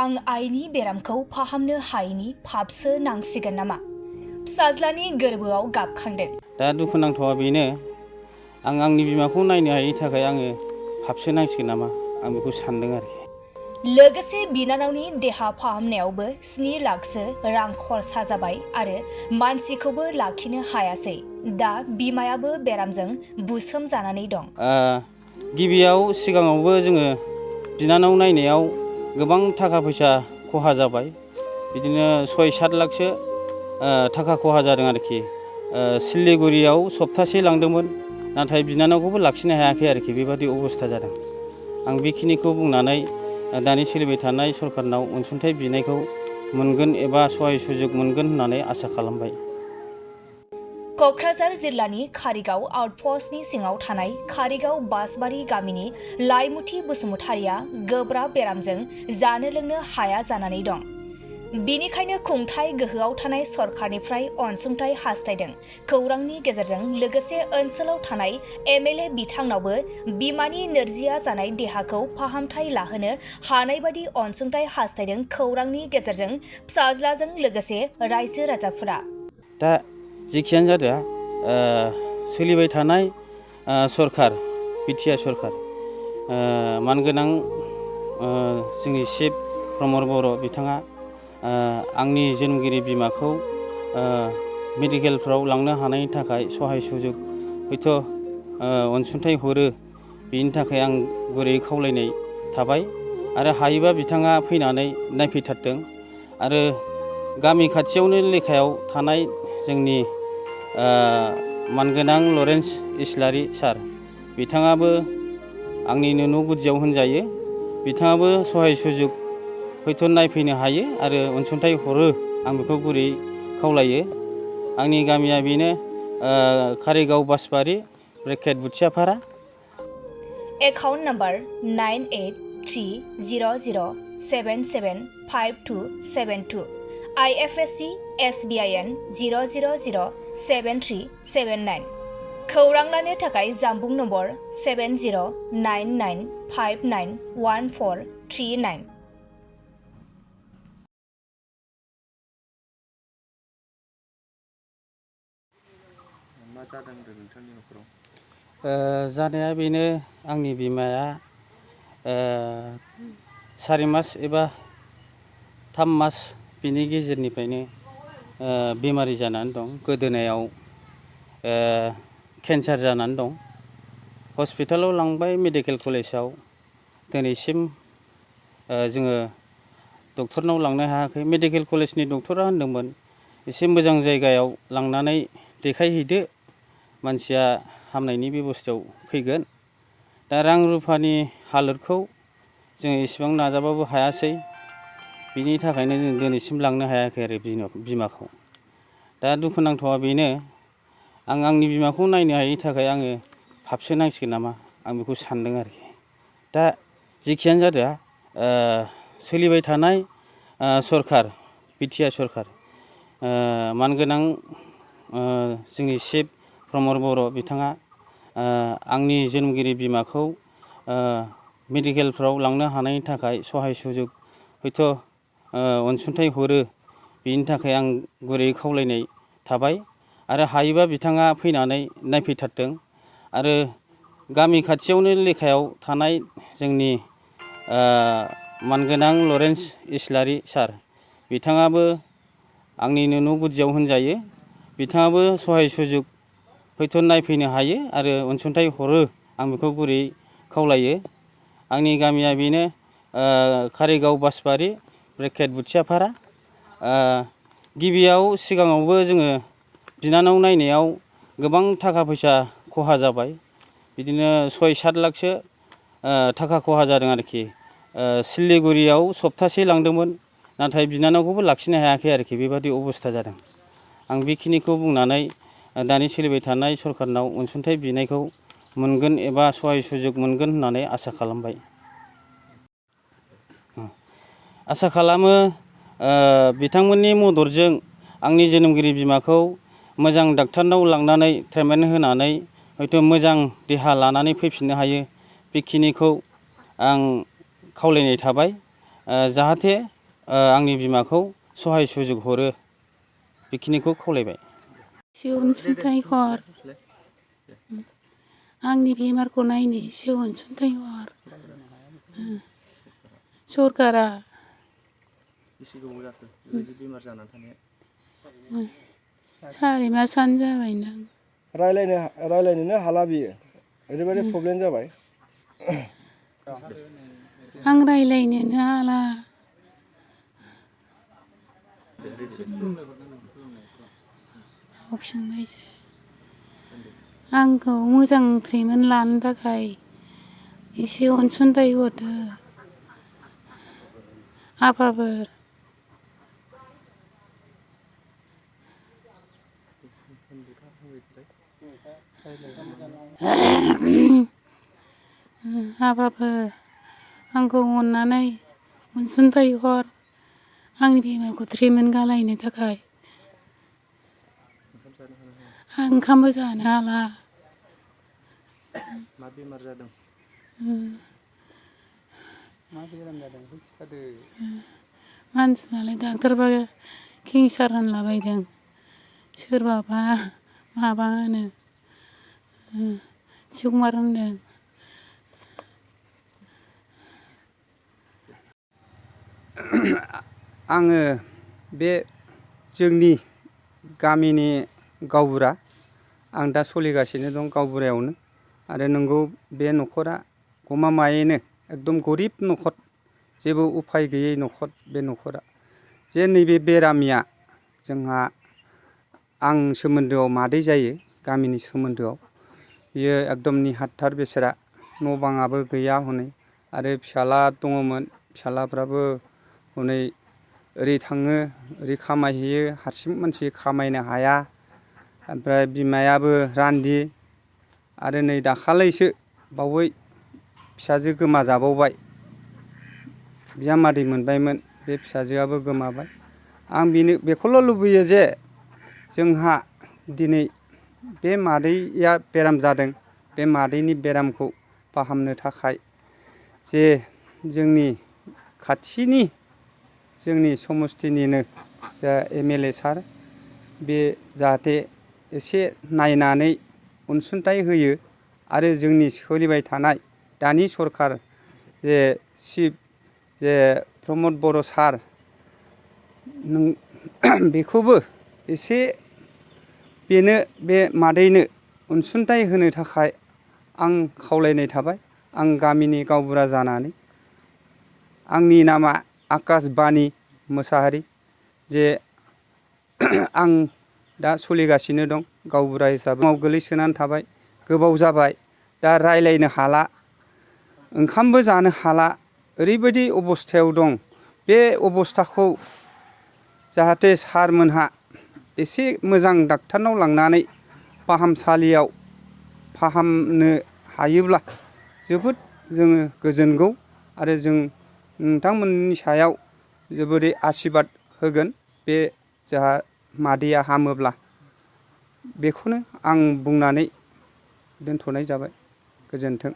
आं आइनि बेरामखौ फाहामनो हायैनि फाबसो नांसिगोन नामा? फिसाज्लानि गोरबोआव गाबखांदों। दा दुखुनांथावा बेनो आं आंनि बिमाखौ नायनो हायैनि थाखाय आङो फाबसो नांसिगोन नामा आं बेखौ सानदों आरोखि। लोगोसे बिनानावनि देहा फाहामनायावबो 7 लाखसो रां खरसा जाबाय आरो मानसिखौबो लाखिनो हायासै। दा बिमायाबो बेरामजों बुसोम जानानै दं। गिबियाव सिगाङावबो जोङो बिनानाव नायनायाव गोबां थाखा फैसा खहा जाबाय। बिदिनो 6-7 लाखसो थाखा खहा जादों आरोखि। सिलिगुरियाव सप्तासे लांदोंमोन, नाथाय बिनानावखौबो लाखिनो हायाखै आरोखि। बेबादि अबस्था जादों। आं बेखिनिखौ बुंनानै दानि सोलिबाय थानाय सरकारनाव अनसुंथाइ बिनायखौ मोनगोन एबा सहाय सुजुग मोनगोन होननानै आसा खालामबाय। क'क्राझार जिल्लानि कारिगाव आउटपस्टनि सिङाव थानाय कारिगाव बासबारि गामिनि लाइमुथि बसुमतारिया गोब्राब बेरामजों जानो लोंनो हाया जानानै दं। बिनिखायनो खुंथाय गोहोआव थानाय सरकारनिफ्राय अनसुंथाइ हास्थायदों। खौरांनि गेजेरजों लोगोसे ओनसोलाव थानाय MLA बिथांनावबो बिमानि नोरजिया जानाय देहाखौ फाहामथाय लाहोनो हानाय बादि अनसुंथाइ हास्थायदों। खौरांनि गेजेरजों फिसाज्लाजों लोगोसे रायजो राजाफोरा। दा जेखियानो जादों सोलिबाय थानाय सरकार बिटिआर सरकार मानगोनां जोंनि चिफ प्रमद बर' बिथाङा आंनि जोनोमगिरि बिमाखौ मेडिकेलफ्राव लांनो हानायनि थाखाय सहाय सुजुग हयथ' अनसुंथाइ हरो। बेनि थाखाय आं गुरै खावलायनाय थाबाय आरो हायोबा बिथाङा फैनानै नायफैथारदों। आरो गामि खाथियावनो लेखायाव थानाय जोंनि मानगोनां लरेन्स इस्लारि सार बिथाङाबो आंनिनो न' गुदियाव होनजायो। बिथाङाबो सहाय सुजुग हयथ' नायफैनो हायो आरो अनसुंथाइ हरो। आं बेखौ गुरै खावलायो। आंनि गामिया बेनो कारिगाव बासबारि बुथियापारा। Account number 9830077572 IFSC SBIN 0007379। खौरां लानो थाखाय जानबुं नम्बर 7099591439। मा जादों होनदों नोंथांनि न'खराव? जानाया बेनो आंनि बिमाया 4 मास एबा 3 मास बिनि गेजेरनिफ्रायनो बेमारि जानानै दं। गोदोनायाव केन्सार जानानै दं। हस्पिटालाव लांबाय मेडिकेल कलेजाव। दिनैसिम जोङो डक्टरनाव लांनो हायाखै। मेडिकेल कलेजनि डक्टरा होनदोंमोन एसे मोजां जायगायाव लांनानै देखायहैदो, मानसिया हामनायनि बेबस्थायाव फैगोन। दा रां रुफानि हालोदखौ जोङो इसेबां नाजाबाबो हायासै। बिनि थाखायनो जों दिनैसिम लांनो हायाखै आरो बिमाखौ। दा दुखुनांथावा बेनो आं आंनि बिमाखौ नायनो हायैनि थाखाय आङो फाबसो नांसिगोन नामा आं बेखौ सानदों आरोखि। दा जेखियानो जादों सोलिबाय थानाय सरकार बिटिआर सरकार मानगोनां जोंनि चिफ प्रमद बर' बिथाङा आंनि जोनोमगिरि बिमाखौ मेडिकेलफ्राव लांनो हानायनि थाखाय सहाय सुजुग हयथ' अनसुंथाइ हरो। बेनि थाखाय आं गुरै खावलायनाय थाबाय आरो हायोबा बिथाङा फैनानै नायफैथारदों। आरो गामि खाथियावनो लेखायाव थानाय जोंनि मानगोनां लरेन्स इस्लारि सार बिथाङाबो आंनिनो न' गुदियाव होनजायो। बिथाङाबो सहाय सुजुग हयथ' नायफैनो हायो आरो अनसुंथाइ हरो। आं बेखौ गुरै खावलायो। आंनि गामिया बेनो कारिगाव बासबारि बुथियापारा। गिबियाव सिगाङावबो जोङो बिनानाव नायनायाव गोबां थाखा फैसा खहा जाबाय। बिदिनो 6-7 लाखसो थाखा खहा जादों आरोखि। सिलिगुरियाव सप्तासे लांदोंमोन, नाथाय बिनानावखौबो लाखिनो हायाखै आरोखि। बेबादि अबस्था जादों। आं बेखिनिखौ बुंनानै दानि सोलिबाय थानाय सरकारनाव अनसुंथाइ बिनायखौ मोनगोन एबा सहाय सुजुग मोनगोन होननानै आसा खालामबाय। आसा खालामो बिथांमोननि मददजों आंनि जोनोमगिरि बिमाखौ मोजां डाक्टारनाव लांनानै ट्रिटमेन्ट होनानै हयथ' मोजां देहा लानानै फैफिननो हायो। बेखिनिखौ आं खावलायनाय थाबाय। जाहाथे आंनि बिमाखौ सहाय सुजुग हरो बेखिनिखौ खावलायबाय। एसे अनसुंथाइ हर, आंनि बेमारखौ नायनो एसे अनसुंथाइ हर। सरकारा बेसे गोबाव जाखो बेबायदि बेमार जानानै थानाया? 4 मासानो जाबाय नों। रायलायनोनो हाला बियो, ओरैबायदि प्रब्लेम जाबाय। आं रायलायनोनो हाला। बावफिनबायसो। आंखौ मोजां ट्रिटमेन्ट लानो थाखाय एसे अनसुंथाइ हरदो आफाफोर। आफाफोर आंखौ अननानै अनसुंथाइ हर आंनि बेमारखौ ट्रिटमेन्ट खालायनो थाखाय। आं ओंखामबो जानो हाला। मा बेमार जादों? मा बेराम जादों खिथादो। मानसिनालाय डाक्टारफ्रा केन्सार होनलाबायदों, सोरबाबा माबा होनो टिउमार होनदों। आङो बे जोंनि गामिनि गावबुरा, आं दा सोलिगासिनो दं गावबुरायावनो। आरो नंगौ बे न'खरा गमामायैनो एकदम गरिब न'खर, जेबो उफाय गैयै न'खर बे न'खरा। जे नैबे बेरामिया जोंहा आं सोमोन्दोआव मादै जायो गामिनि सोमोन्दोआव। बियो एकदम निहाथार बेसेरा, न' बाङाबो गैया हनै। आरो फिसाला दङमोन, फिसालाफ्राबो हनै ओरै थाङो ओरै खामायहैयो, हारसिं मानसि खामायनो हाया। ओमफ्राय बिमायाबो रान्दि। आरो नै दाखालैसो बावै फिसाजो गोमाजाबावबाय। बिजामादै मोनबायमोन, बे फिसाजोआबो गोमाबाय। आं बेखौल' लुबैयो जे जोंहा दिनै बे मादैया बेराम जादों, बे मादैनि बेरामखौ फाहामनो थाखाय जे जोंनि खाथिनि जोंनि समस्थिनिनो जा MLA सार, बे जाहाथे एसे नायनानै अनसुंथाइ होयो। आरो जोंनि सोलिबाय थानाय दानि सरखार जे प्रमद बर' सार, बेखौबो एसे बेनो बे मादैनो अनसुंथाइ होनो थाखाय आं खावलायनाय थाबाय। आं गामिनि गावबुरा जानानै। आंनि नामा आकाश बानि मोसाहारि। जे आं दा सोलिगासिनो दं गावबुरा हिसाबै। गोलैसोनानै थाबाय, गोबाव जाबाय। दा रायलायनो हाला, ओंखामबो जानो हाला, ओरैबायदि अबस्थायाव दं। बे अबस्थाखौ जाहाथे सारमोनहा एसे मोजां डाक्टारनाव लांनानै फाहामसालियाव फाहामनो हायोब्ला जोबोद जोङो गोजोनगौ। आरो जों नोंथांमोननि सायाव जोबोरै आसिरबाद होगोन, बे जोंहा मादैया हामोब्ला। बेखौनो आं बुंनानै दोनथ'नाय जाबाय। गोजोन्थों।